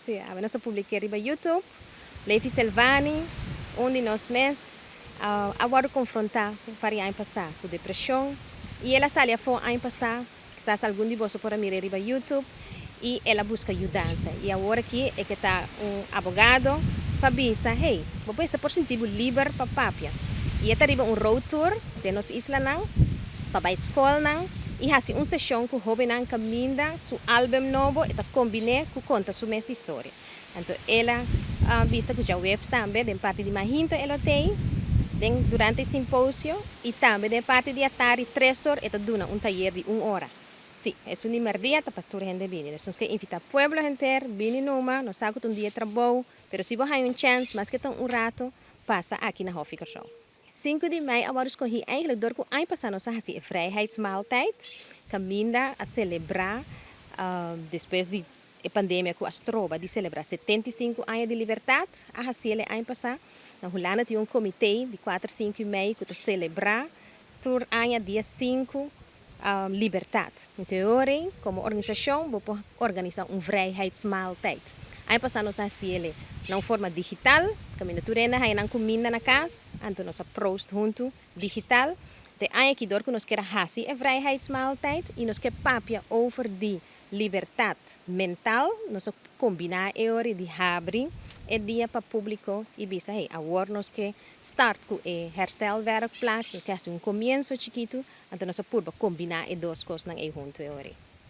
Si, awe nos a publik'é riba YouTube. Levi Selvani, un di nos mes, a wòrdu konfrontá un par di aña pasá ku depreshon i el a sali afó aña pasá. Kisas algun di boso por a mir'é riba YouTube i el a buska yudansa. I awor aki e ke ta un abogado pa bisa, Hey, bo mester por sinti bo liber pa papia. I e ta riba un road tour den nos islanan pa bai skolnan i hasi un seshon ku hóbennan kaminda su álbum nobo e ta kombiné ku konta su mes historia. Anto el a bisa ku djaweps tambe den parti di mahinta e lo tei den durante e simposio i tambe den parti di atardi tres or e ta duna un tayer di un ora. Sí, esun di merdia ta pa tur hende bini. Nos ke invitá pueblo henter bini numa, nos sa ku ta un dia trabou, pero si bo haña un chèns, maske ta un ratu, pasa aki na Hòfi Kòrsou. Sinku di mei a wòrdu skohí eigenlijk dor ku aña pasá nos a hasi e vrijheidsmaaltijd, kaminda a selebrá despues di e pandemia ku a stroba di selebrá 75 aña di libertat, a hasiel e aña pasá. Na Hulanda tin un komité di kuater sinku i mei ku ta selebrá tur aña dia sinku libertat. Anto e ora ei komo organisashon bo por organisá un vrijheidsmaaltijd. Aña pasá nos a hasi el na un forma digital, kaminda tur hende haña nan kuminda na kas, anto nos a proost huntu digital. Te aña aki dor ku nos kier a hasi e vrijheidsmaaltijd i nos ke papia over di libertat mental, nos a kombiná e ora di habri e dia pa públiko i bisa, hey, awor nos ke start ku e herstelwerkplaats, nos ke hasi un komienso chikitu. Anto nos a purba kombiná e dos kosnan ei huntu e ora ei.